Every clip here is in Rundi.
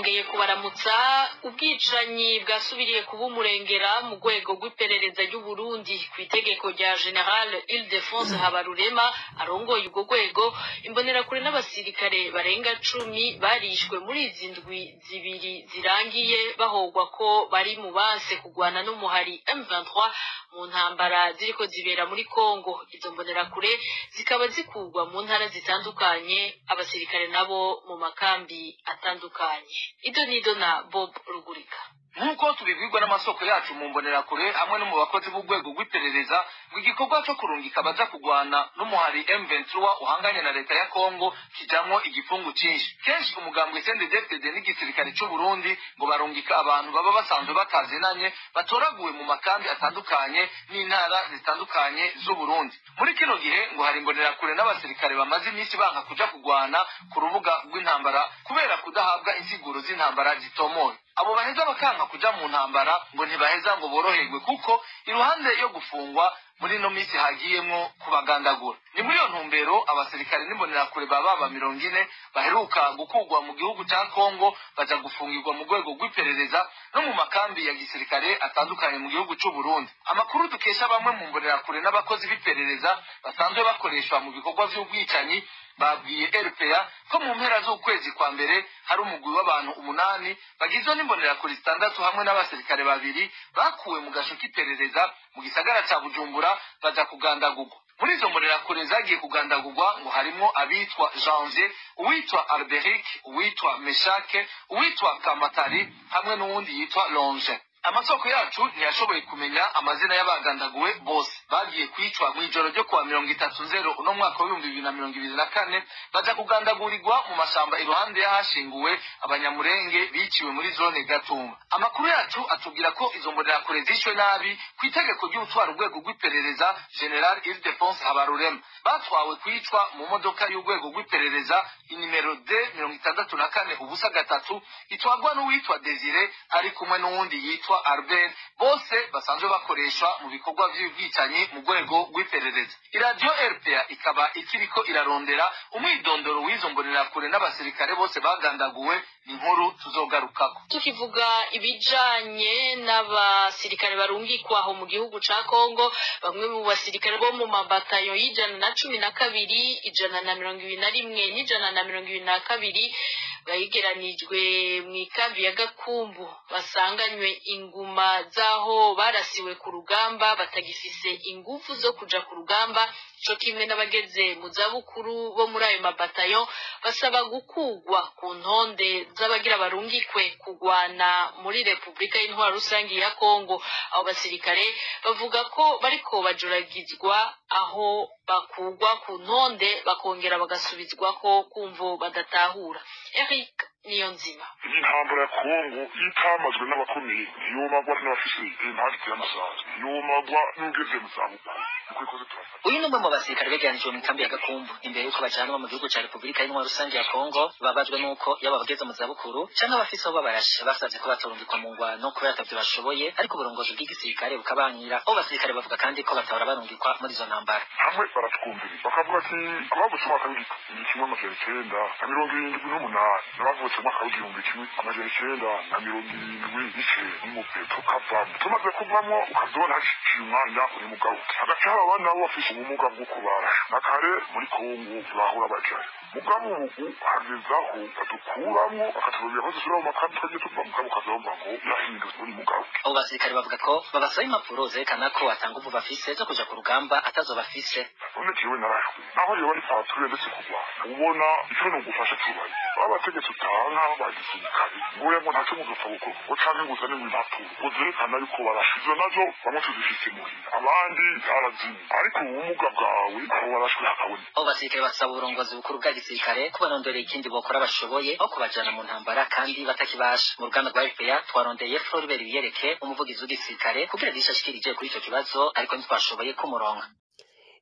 Nongeye kubaramutsa. Ubwicanyi bwasubiriye kuba umurengera mu rwego rw'iperereza ry'u Burundi. Ku itegeko rya Général Ildefonse Habarurema arongoye urwo rwego, imbonerakure n'abasirikare barenga 10 barishwe muri izi ndwi 2 zirangiye, bahogwa ko bari mu banse kugwana n'umuhari M23 mu ntambara ziriko zibera muri Kongo. Izo mbonerakure zikaba zikurwa mu ntara zitandukanye, abasirikare nabo mu makambi atandukanye. Ido nido na Bob Rugurika. Nk'uko tubibwirwa n'amasoko yacu mu mbonerakure hamwe no mu bakozi b'urwego rw'iperereza, ngo igikorwa cyo kurungika abaja kugwana n'umuhari M23 uhanganye na leta ya Kongo kijamwo igipfungu cinshi. Kenshi umugambwe CNDD-FDD n'igisirikare c'u Burundi ngo barungika abantu baba basanzwe batazinanye, batoraguwe mu makambi atandukanye n'intara zitandukanye z'u Burundi. Muri kino gihe ngo hari imbonerakure n'abasirikare bamaze iminsi banka kuja kugwana ku rubuga rw'intambara kubera kudahabwa insiguro z'intambara zitomoye. Abo baheza bakanka kuja mu ntambara ngo ntibaheza ngo boroherwe, kuko iruhande yo gufungwa muri ino minsi hagiyemwo kubagandagura. Ni muri iyo ntumbero abasirikare n'imbonerakure baba 40 baheruka gukurwa mu gihugu ca Kongo baja gufungirwa mu rwego rw'iperereza no mu makambi ya gisirikare atandukanye mu gihugu c'u Burundi. Amakuru dukesha bamwe mu mbonerakure n'abakozi b'iperereza basanzwe bakoreshwa mu bikorwa vy'ubwicanyi babwiye RPA ko mu mpera z'ukwezi kwa mbere hari umugwi w'abantu 8 bagizwe n'imbonerakure 6 hamwe n'abasirikare 2 bakuwe mu gasho k'iperereza mu gisagara ca Bujumbura baja kugandagurwa. Muri izo mbonerakure zagiye kugandagurwa ngo harimwo abitwa Janvier, uwitwa Alberic, uwitwa Meshake, uwitwa Kamatari hamwe n'uwundi yitwa Longe. Amasoko yacu ntiyashoboye kumenya amazina y'abagandaguwe bose. Bagiye kwicwa mw'ijoro ryo kuwa 30 uno mwaka w'ibihumbi 2024, baja kugandagurirwa mu mashamba iruhande y'ahashinguwe abanyamurenge biciwe muri zone Gatumba. Amakuru yacu atubwira ko izo mbonerakure zishwe nabi ku itegeko ry'utwara urwego rw'iperereza General Ildefonse Habarurema. Batwawe kwicwa mu modoka y'urwego rw'iperereza inimero D 64 0 3, itwagwa n'uwitwa Desire ari kumwe n'uwundi yitwa Albert, bose basanzwe bakoreshwa mu bikorwa by'ubwicanyi mu rwego rw'iperereza. Iradiyo RPA ikaba ikiriko irarondera umwidondoro w'izo mbonerakure n'abasirikare bose bagandaguwe. Ni inkuru tuzogarukako. Tukivuga ibijanye n'abasirikare barungikwa aho mu gihugu ca Kongo, bamwe mu basirikare bo mu mabatayo y'112, 121 n'122 bayigeranijwe mw'ikambi ya Gakumbu basanganywe inguma z'aho barasiwe ku rugamba, batagifise ingufu zo kuja ku rugamba, co kimwe n'abageze mu zabukuru bo muri ayo mabatayo, basaba gukugwa ku ntonde z'abagira barungikwe kugwana muri Repubulika y'Intwaro Rusangi ya Kongo. Abo basirikare bavuga ko bariko bajuragizwa, aho bakugwa ku ntonde bakongera bagasubizwako kumvo badatahura. Eric Niyonzima. Iyi ntambara ya Kongo itamazwe n'abakomeye ntiyomagwa n'abafise impande y'amasasu, ntiyomagwa n'ugeze mu zabukuru. Niko ikoze turafata. Uyu ni umwe mu basirikare begeranijwe mu ikambi ya Gakumbu imbere y'uko bajanwa mu gihugu ca Repubulika y'Intwaro Rusange ya Kongo. Babajwe n'uko yaba abageze mu zabukuru canke abafise aho babarashe basavye ko batorungikwa mu ngwano kubera atavyo bashoboye, ariko uburongozi bw'igisirikare bukabankira. Abo basirikare bavuga kandi ko batahora barungikwa muri izo ntambara. Hamwe baratwumviriza bakavuga ati abavutse umwaka w'1978 n'abavutse umwaka w'1979 n'umupira tukavamo. Tumaze kuvamo ukazobona haciye umwanya uri mugaruke, hagaca haba abana nabo bafise ubumuga bwo kubarasha. Na kare muri Kongo bahora bajayo, mugabo ubu hagezaho badukuramwo bakatubwira ko dusubira mu makambi twagiye tuva, mugabo ukazomva ngo yahindutse uri mugaruke. Abo basirikare bavuga ko babasaba impapuro zerekana ko ata nguvu bafise zo kuja ku rugamba, atazo bafise. None jewe narashwe, naho yoba ari patrouille ndetse kurwana, ubona ico nogufasha kibaye babategetse utanka ba gisirikare ngo ngo ntacyo muzopfa gukora ngo canke ngo uzane ngo impapuro ngo zerekana yuko barashwe. Izo nazo bamwe tuzifise muhira, abandi zarazimye, ariko ubumuga bwawe aho warashwe hakaboneka. Abo basirikare basaba uburongozi bukuru bwa gisirikare kubarondorera ikindi bokora bashoboye aho kubajana mu ntambara kandi batakibasha. Mu ruganda rwa RPA twarondeye Floribert Biyereke, umuvugizi w'igisirikare, kugira gisha ashikirije kuri ico kibazo, ariko ntitwashoboye kumuronka.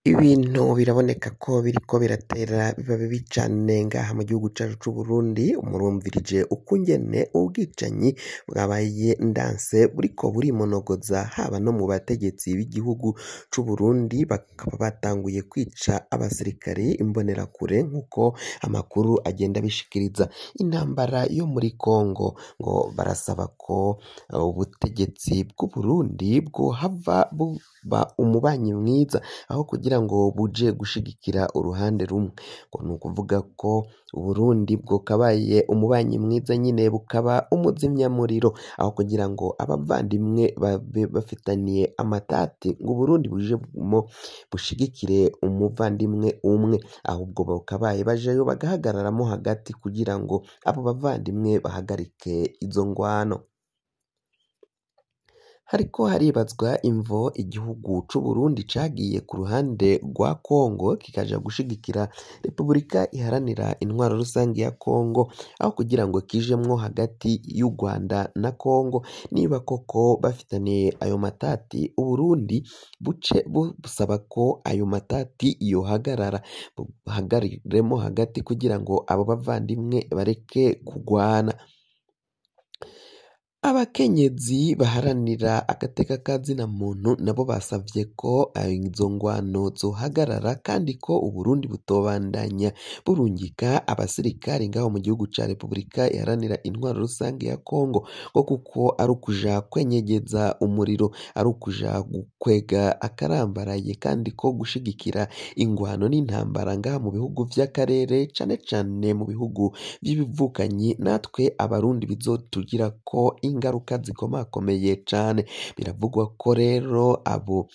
Ibintu biraboneka ko biriko biratera biba bibi cane ngaha mu gihugu cacu c'Uburundi. Murumvirije ukungene ubwicanyi bwabaye ndanse buriko burimonogoza haba no mu bategetsi b'igihugu c'Uburundi, bakaba batanguye kwica abasirikare imbonerakure nk'uko amakuru agenda abishikiriza. Intambara yo muri Kongo ngo barasaba ko ubutegetsi bw'Uburundi bwohava buba umubanyi mwiza aho kugira ngo buje gushigikira uruhande rumwe. Ngo ni ukuvuga ko Uburundi bwokabaye umubanyi mwiza nyine bukaba umuzimyamuriro aho kugira ngo abavandimwe babe bafitaniye amatati ngo Uburundi bujemo bushigikire umuvandimwe umwe, ahubwo bakabaye bajayo bagahagararamo hagati kugira ngo abo bavandimwe bahagarike izo ngwano. Hariko haribazwa imvo igihugu c'Uburundi cagiye ku ruhande rwa Kongo kikaja gushigikira Repubulika Iharanira Intwaro Rusangi ya Kongo aho kugira ngo kijemwo hagati y'u Rwanda na Kongo. Niba koko bafitaniye ayo matati, Uburundi buce busaba ko ayo matati yohagarara, buhagariremo hagati kugira ngo abo bavandimwe bareke kugwana. Abakenyezi baharanira agateka ka zina muntu nabo basavye ko izo ngwano zohagarara kandi ko Uburundi butobandanya burungika abasirikare ngaho mu gihugu ca Repubulika Iharanira Intwaro Rusangi ya Kongo, ngo kuko ari ukuja kwenyegeza umuriro, ari ukuja gukwega akarambaraye, kandi ko gushigikira ingwano n'intambara ngaha mu bihugu vy'akarere, cane cane mu bihugu vy'ibivukanyi, natwe Abarundi bizotugirako ingaruka zikomakomeye cane. Biravugwa ko rero abo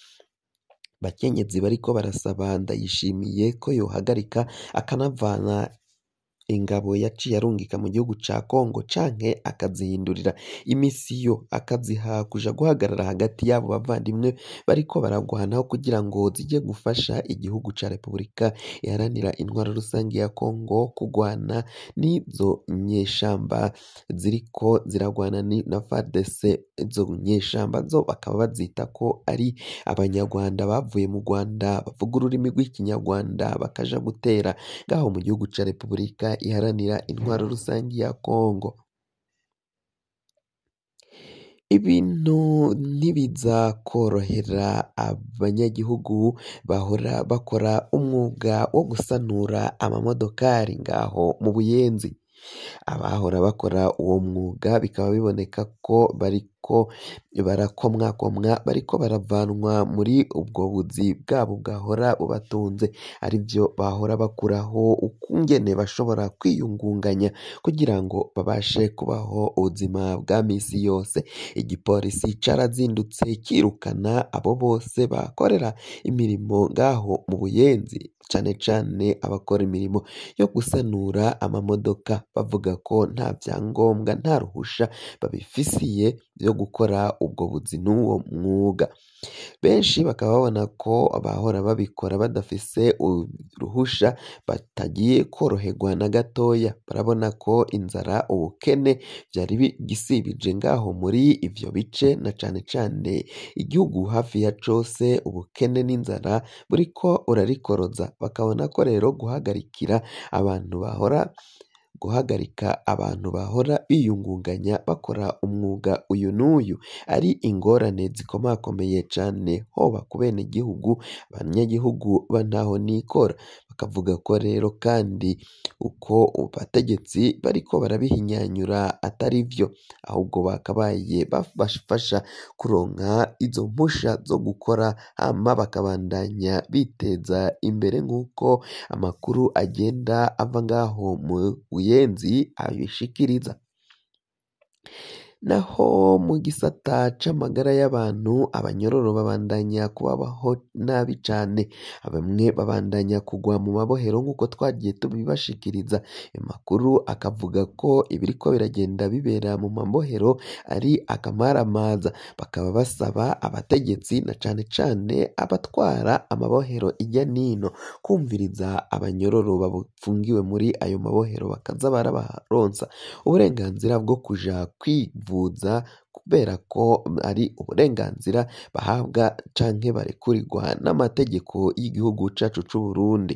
bakenyezi bariko barasaba Ndayishimiye ko yohagarika akanavana ingabo yaciye arungika mu gihugu ca Kongo, canke akazihindurira imisiyo akaziha kuja guhagarara hagati y'abo bavandimwe bariko baragwanaho kugira ngo zije gufasha igihugu ca Repubulika Iharanira Intwaro Rusangi ya Kongo kugwana n'izo nyeshamba ziriko ziragwana na FARDC. Izo nyeshamba zo bakaba bazita ko ari Abanyarwanda bavuye mu Rwanda bavuga ururimi rw'Ikinyarwanda bakaja gutera ngaho mu gihugu ca Repubulika Iharanira Intwaro Rusangi ya Kongo. Ibintu ntibiza korohera abanyagihugu bahora bakora umwuga wo gusanura amamodokari ngaho mu Buyenzi. Abahora bakora uwo mwuga bikaba biboneka ko bariko barakomwakomwa, bariko baravanwa muri ubwo buzi bwabo bwahora bubatunze, arivyo bahora bakuraho ukungene bashobora kwiyungunganya kugira ngo babashe kubaho ubuzima bwa misi yose. Igipolisi carazindutse kirukana abo bose bakorera imirimo ngaho mu Buyenzi, cane cane abakora imirimo yo gusanura amamodoka, bavuga ko nta vyangombwa, nta ruhusha babifisiye vyo gukora ubwo buzi n'uwo mwuga. Benshi bakaba babona ko abahora babikora badafise uruhusha batagiye koroherwa na gatoya. Barabona ko inzara, ubukene vyari bigisibije ngaho muri ivyo bice, na cane cane igihugu hafi ya cose ubukene n'inzara buriko burarikoroza. Bakabona ko rero guhagarika abantu bahora biyungunganya bakora umwuga uyu n'uyu ari ingorane zikomakomeye cane, hoba ku benegihugu, abanyagihugu ba ntaho nikora. Bakavuga ko rero kandi uko abategetsi bariko barabihinyanyura atari vyo, ahubwo bakabaye babafasha kuronka izo mpusha zo gukora, hama bakabandanya biteza imbere nk'uko amakuru agenda ava ngaho mu Buyenzi abishikiriza. Naho mu gisata c'amagara y'abantu, abanyororo babandanya kubabaho nabi cane, bamwe babandanya kugwa mu mabohero nk'uko twagiye tubibashikiriza. Amakuru akavuga ko ibiriko biragenda bibera mu mabohero ari akamaramaza, bakaba basaba abategetsi na cane cane abatwara amabohero irya nino kumviriza abanyororo bafungiwe muri ayo mabohero, bakaza barabaronsa uburenganzira bwo kuja kwivuza kwivuza kubera ko ari uburenganzira bahabwa canke barekurirwa n'amategeko y'igihugu cacu c'Uburundi.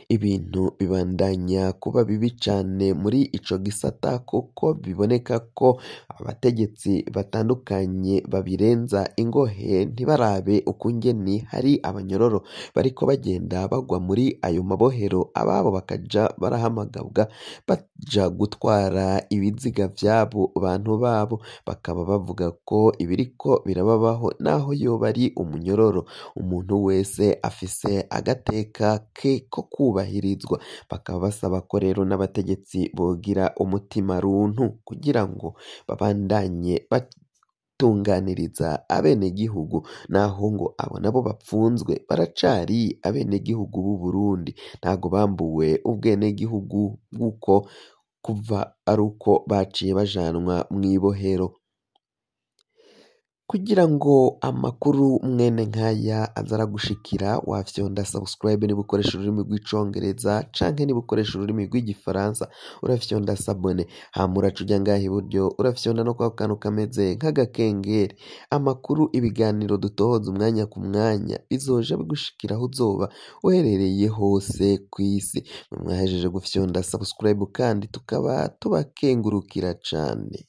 Ibintu bibandanya kuba bibi cane muri ico gisata kuko biboneka ko abategetsi batandukanye babirenza ingohe, ntibarabe ukungene hari abanyororo bariko bagenda bagwa muri ayo mabohero, ababo bakaja barahamagabwa baja gutwara ibiziga vy'abo bantu babo, bakaba bavuga ko ibiriko birababaho naho yoba ari umunyororo, umuntu wese afise agateka ke ko kubahirizwa. Bakaba basaba ko rero n'abategetsi bogira umutima runtu kugira ngo babandanye batunganiriza abenegihugu, naho ngo abo nabo bapfunzwe baracari abenegihugu b'u Burundi, ntago bambuwe ubwenegihugu bw'uko kuva ari uko baciye bajanwa mw'ibohero. Kugira ngo amakuru mwene nkaya aze aragushikira, wafyonda subscribe niba ukoresha ururimi rw'icongereza canke niba ukoresha ururimi rw'igifaransa urafyonda s'abonner, hama uraca uja ngaha iburyo urafyonda no kwako kantu kameze nk'agakengeri. Amakuru, ibiganiro dutohoza umwanya ku mwanya bizoja bigushikira aho uzoba uherereye hose kw'isi. Mwe mwahejeje gufyonda subscribe kandi tukaba tubakengurukira cane.